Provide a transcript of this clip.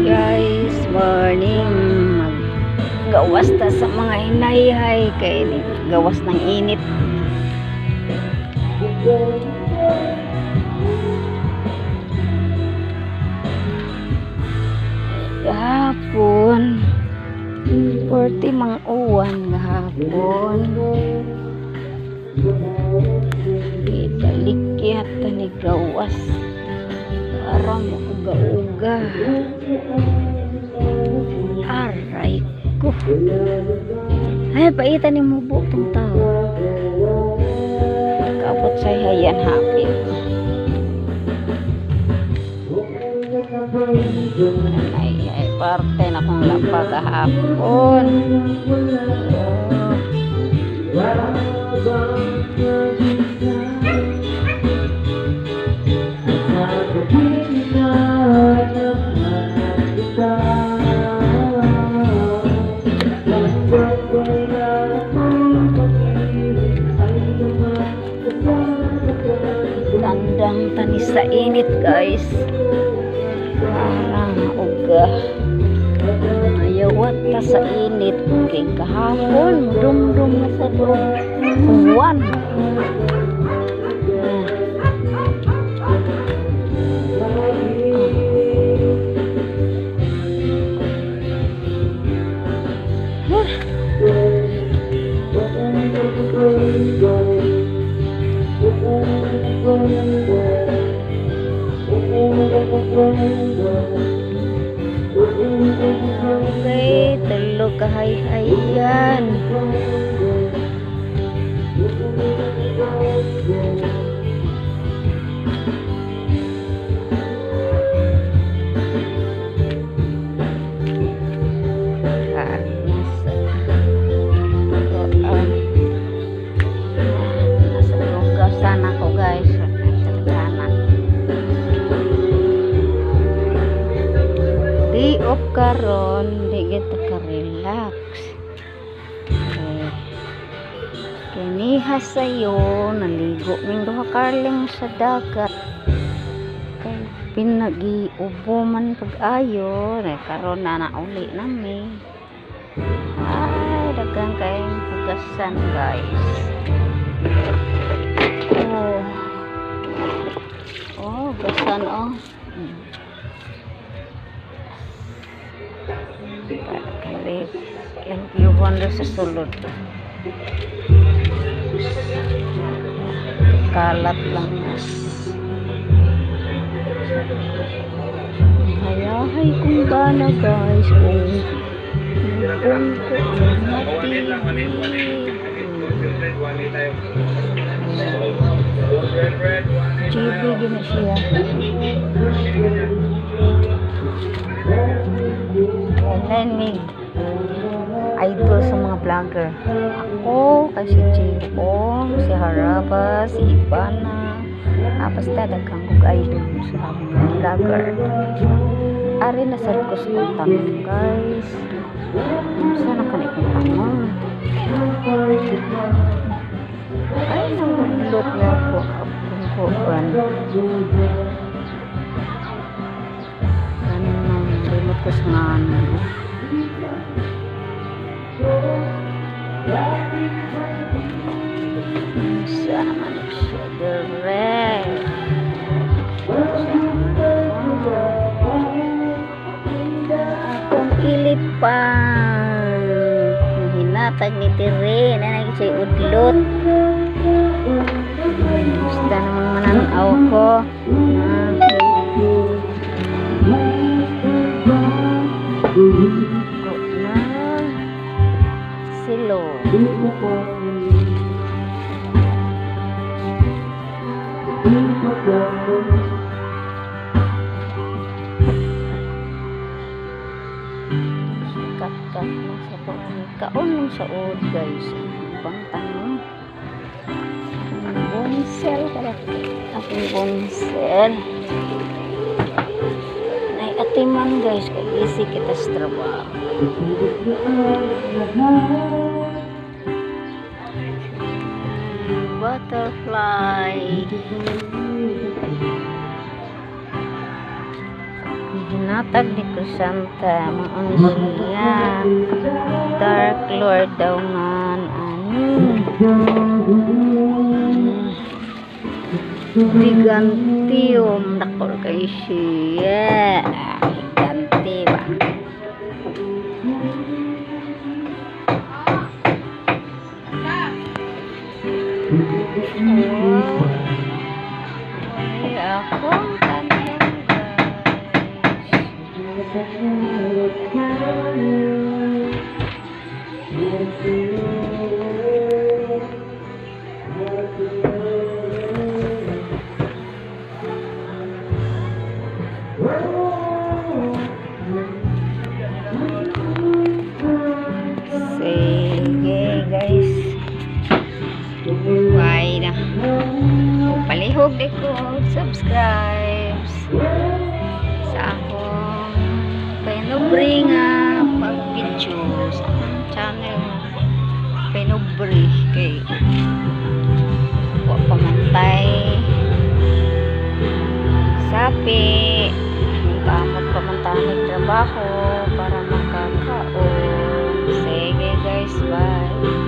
Guys, morning. Maggawas ta sa mga hinayhay kay gawas ng init. Gahapon, 40 mang uwan gahapon. Ibalikyat ta ni gawas para mauga-uga. Aray ko. Ay, paita ni mo tong tao. Kaabot sa hayan hapit. Ay, ay, parte na kong lapa kahapon. Tandang tanis sa init, guys. Parang uga. Mayawat ta sa init kay kahapon dumdum na sa uwan. Okay, tulog kahay-hayan. Nasa lugasan ako, guys. Di off karon, di kita ka-relax. Okay. Kiniha sayo, naligo ning duha karling sa dagat. Kay pinagiubo man pag-ayo, na karon na nauli nami. Ay, daghan kayong hugasan, guys. Oh. Oh, hugasan oh. Kali limpyuhon sa sulod. Kalat lang. Hayahay kung bana, guys, kung ko GB gina siya. Then idol sa mga vlogger. Ako, kay si Jipong, si Haraba, si Ivana. Basta daghang kog idol sa mga vlogger. Ari na sad ko sa kong tanong, guys. Sana ka na ikong tanong. Ay, nangulot na ako. Akong kuwan. Ganun, limot ko sa nga ano. Sana man siya dire. Akong ilipan. Hinatag ni dire. Nanay siya udlot. Basta naman mananaw ko. Na silo. Kat-kat na sa kaon ng saod, guys. Pang tanong. Bonsel kada akong bonsel. Nay atiman, guys, kay busy kita sa trabaho. Butterfly. Ginhatag ni Crisanta. Mao ni siya. Dark Lord daw nga ani. Gigantium. Dako kay siya. Gigante ba? Oh. Ay, akong tanom, guys. Sige, guys. Bye na. Palihog di ko subscribe sa akong Penobre nga pag-video sa akong channel nga Penobre kay wa pa man tay sapi, kamot pa man tanig trabaho para makakaon. Sige, guys, bye.